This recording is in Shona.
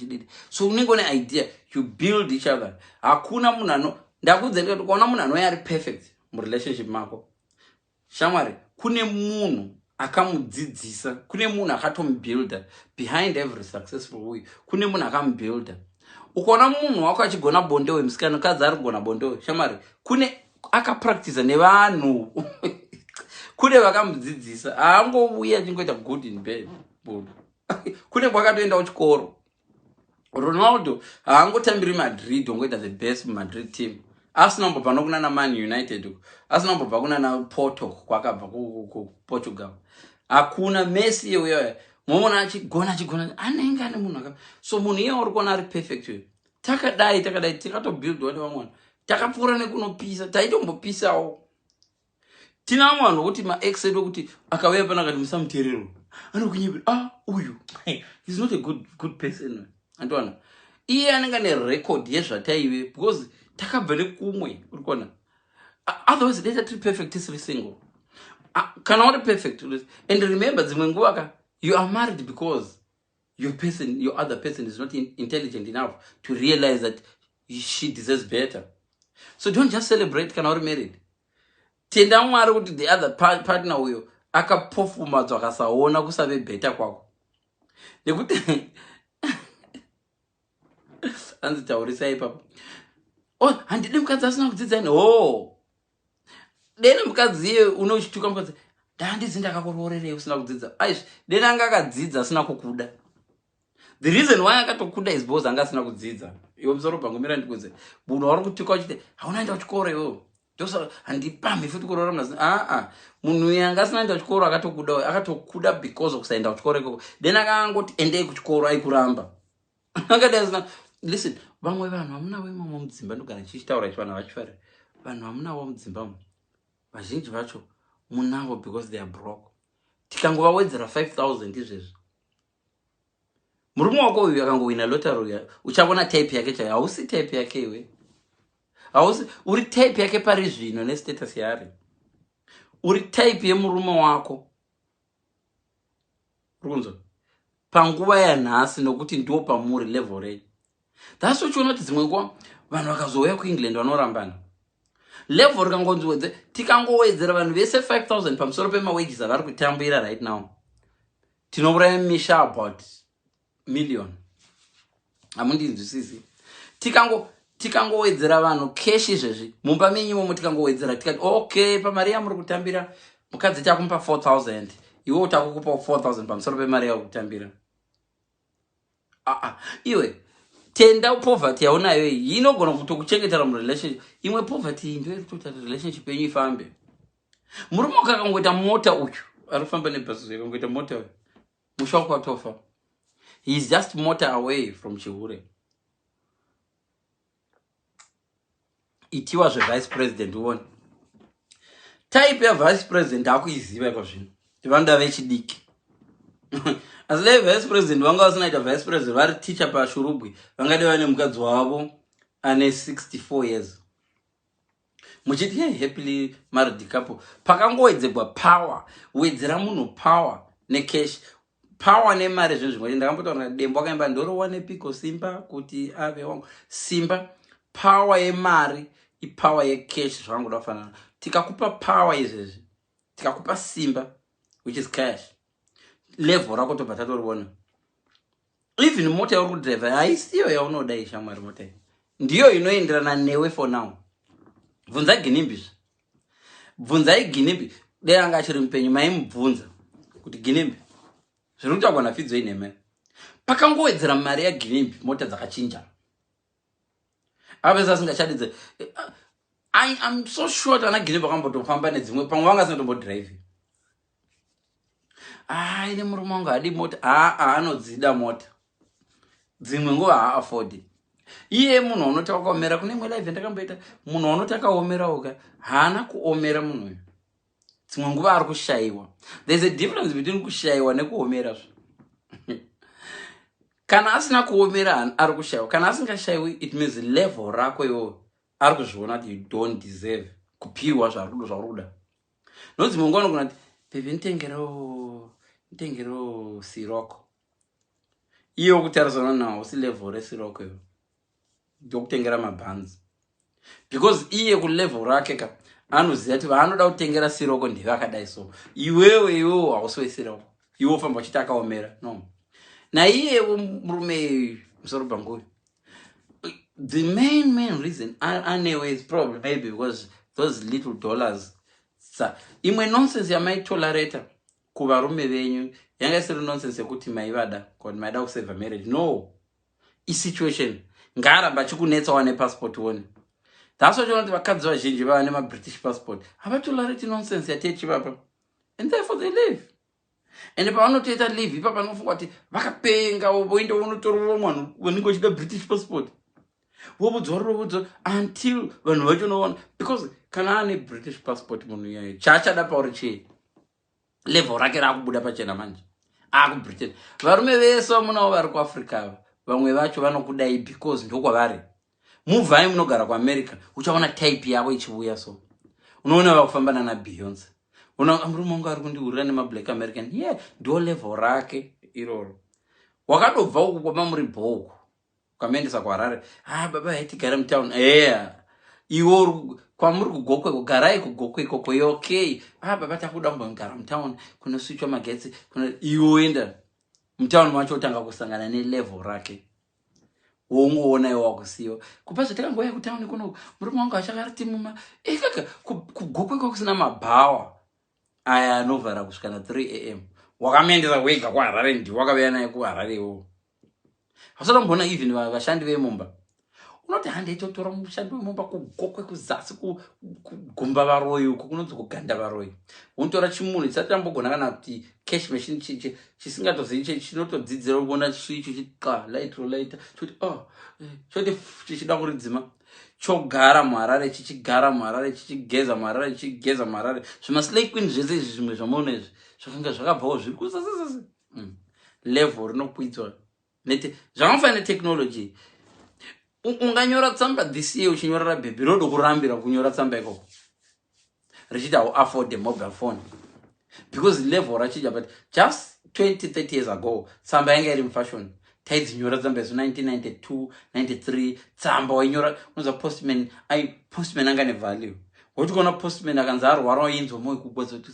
Chididi. So unenge une idea, you build each other. Hakuna munhu ano, ndakudza ndikati ukaona munhu anouya ari perfect murelationship mako, shamwari, kune munhu akamudzidzisa, kune munhu akatomubuilda. Behind every successful uyu kune munhu akamubuilda. Ukaona munhu wako achigona bonde, uyu musikana kadzi ari kugona bonde uyu, shamwari, kune akapractiza nevanhu, kune vakamudzidzisa. Haangouya achingoita good in bed. Kune kwakatoendawo chikoro. Ronaldo haangotambiri Madrid ongoita the best Madrid team. Asina kumbobva nokunana Man United, asina kumbobva kunana Porto kwakabva kuPortugal. Hakuna Messi uyoyo moona achigona achigona, anenge ane munhu aka. So munhu iye uri kuona ari perfect uyo, takadai takadai, tikatobuildwa nevamwe vanhu, takapfuura nekunopisa, taitombopisawo. Tina vamwe vanhu vokuti maex edu okuti akauya pano akati musamuteerero, anokunyepera. Ah, uyu is not a good person. Andiwana iye anenge ane record yezvataive because takabva nekumwe. Uri kuona? Otherwise data tiri perfect, tisiri single. Kana uri perfect, and remember, dzimwe nguva ka you are married because your person, your other person is not intelligent enough to realize that she deserves better. So don't just celebrate kana uri married. Tenda Mwari kuti the other partner uyo akapofumadzwa akasaona kusave better kwako, nekuti anzi taurisai ipapo. Oh, handidi mukadzi asina kudzidza ini. Oh, dene mukadzi iye unochituka mukadzi, ndandizi ndakakuroorerei usina kudzidza. Aizvi dene anga akadzidza asina kukuda. The reason why akatokuda is because anga asina kudzidza. Iwe musoro bhangomira ndikudze, munhu wauri kutuka uchiti hauna enda kuchikoro iwewo, ndosa handipamhi futi kuroora munhu. Aa, munhu uyu anga asina enda kuchikoro akatokuda, akatokuda because of kusaenda kuchikoro ikoko. Then akangoti endei kuchikoro, aikuramba akadai asina. Listen, vamwe vanhu hamunavo imomo mudzimba, ndogara ndichichitaura ichi, vanhu vachifarira. Vanhu hamunavo mudzimba umu, vazhinji vacho munavo because they are broke. Tikangovawedzera 5000 izvezvi, murume wako uyu akangowina lottery uya, uchavona type yake chaiyo. Hausi type yake iwe, hausi. Uri type yake pari zvino nestatus yaari. Uri type yemurume wako, uri kunzwa, panguva yanhasi, nokuti ndo pamuri level renyu. Thats uchiona kuti dzimwe nguva vanhu vakazouya kuEngland vanorambana. Level rikangonzi, tikangowedzera vanhu vese 5000 pamusoro pemawages avari kutambira right now, tinouraya misha about million. Hamundinzwisisi. Tikangowedzera vanhu cash izvezvi mumba menyu imomo, tikangowedzera tikati okay, pamari yamuri kutambira, mukadzi takumupa 4000, iwe utakukupa 4000 pamusoro pemari yauri kutambira. Aa, iwe tenda poverty yaunayo iyi inogona kutokuchengetera murelationship. Imwe poverty iyi ndio iri kutoita kuti relationship yenyu ifambe. Murume wako akangoita mota, uyu ari kufamba nebhasi akangoita mota uyu, musha wako watofa. He is just mota away from chihure. Itiwa zvevice president uone type yavice president akuiziva iko zvino, vanoda vechidiki. Asi dai vice president vanga vasina ita vice president, vari teacher paShurugwi, vangade vane mukadzi wavo ane 64 years, muchiti hey, happily married couple. Pakangowedzegwa power, wedzera munhu power necash, power nemari, zvinhu zvimwe. Ndakambotaura, Dembo akaimba ndorowa nepiko simba kuti ave wangu. Simba, power yemari ipower yecash, zvakangoda kufanana. Tikakupa power izvezvi, tikakupa simba which is cash, level rako tobva tatoriona. Even mota yauri kudhiraivha haisiyo yaunoda ishamwari. Mota iyi ndiyo inoenderana newe for now. Bvunza Ginimbi, bvunzai Ginimbi. Dai anga achiri mupenyu, maimubvunza kuti Ginimbi, zviri kutaurwa naFidzo inhema? Pakangowedzera mari yaGinimbi, mota dzakachinja, apesa asingachadidze. I am so sure kuti ana Ginimbi vakambotofamba nedzimwe, pamwe vanga asingatombodhiraivhi. Ai, nemurume wangu haadi mota. Aa, anodzida mota, dzimwe nguva haaafodi iye. Munhu unoti wakaomera, kune imwe live yandakamboita, munhu unoti akaomerawo ka, haana kuomera munhu uyu. Dzimwe nguva ari kushayiwa. There's a difference between kushayiwa nekuomera. Zvo kana asina kuomera, ari kushayiwa. Kana asingashayiwi, it means level rako iwowo ari kuzviona kuti you don't deserve kupiwa zvauri kuda. Nodzimwe nguva unogona kuti, baby, nditengerewo, nditengerewo Scirocco. Iye wokutarisana nawo usi level resiroko iwe ndokutengera mabhanzi, because iye kulevel rake ka anoziva kuti vaanoda kutengera siroko ndevakadai. So iwewe, iwewo hausi wesiroko. Iwe ufamba uchiti akaomera. No, naiyewo murume musoro bhanguyu, the main reason anewe is probably maybe because those little dollars. Sa imwe nonsense yamaitolerata kuvarume venyu yanga isiri nonsense yekuti maivada kuti maida kusave marriage. No, isituation. Ngaaramba achikunetsawo nepassport one. That's why kuti vakadzi vazhinji vava nemaBritish passport havatolerati nonsense yatechivapa, and therefore they live. Ende pavanotoita leave ipa, panofunga kuti vakapenga, voenda vonotorova vanhu vanenge vachida British passport, vobudzwa, robudzwa until vanhu vacho noona, because kana ane British passport munhu iyayo, chaachada pauri chii? Level rake raakubuda pachena manje akuBritain. Varume vese vamunavo vari kuAfrica ava, vamwe vacho vanokudai because ndokwavari. Mubvai munogara kuAmerica, uchaona type yavo ichiuya. So unoona vakufamba nana Beyonce. Una murume wangu ari kundihurira nemaBlack American. Ye yeah, ndo level rake iroro. Wakadobva uku kwamamuri bhoku, ukamuendesa kuHarare. Ah, baba, haitigare mutown. Eya, iwo kwamuri kuGokwe, garai kuGokwe ikoko. Okay. Ah, baba, takuda kumbogara mutown kunoswichwa magetsi. Iwo enda mutown macho, utanga kusangana nelevel rake, wongoona iwo wakusiyiwa kupa. Zvatakangouya kutauni kuno, murume wangu achakariti muma ikaka kuGokwe kwakusina mabhawa aya anovhara kusvika na3 am. Wakamuendesa wega kuHarare, ndi wakauya naye kuHarare iwowo. Hausati wamboona even vashandi vemumba. Unoti handeitotora mushandi wemumba kuGokwe kuzasi, kugumba varoyi uko kunonzi kuganda varoyi. Unotora chimunhu chisati chambogona kana kuti cash machine, chisingatozivi, chinotodzidzira kuona switch chiqa light rolighta, choti oh, choti chichida kuridzima, chogara muHarare, chichigara muHarare, chichigeza muHarare, chichigeza muHarare. Zvimaslay queen zvese izvi, zvimwe zvamuona izvi, zvakanga zvakabvawo zviri kusasasasi. Level rinokwidzwa zvakafanira netechnology. Unganyora tsamba this year uchinyorera bhebhi, rodo kurambira kunyora tsamba ikoko richiti hau afford a mobile phone, because level rachinja. But just 20 30 years ago tsamba yanga iri mufashion. Taidzinyora tsamba isu 1992 93. Tsamba wainyora, unoza postman ai, postman anga nevalue. Woti kuona postman akanzi arwara, wainzwa moyo kugwadza kuti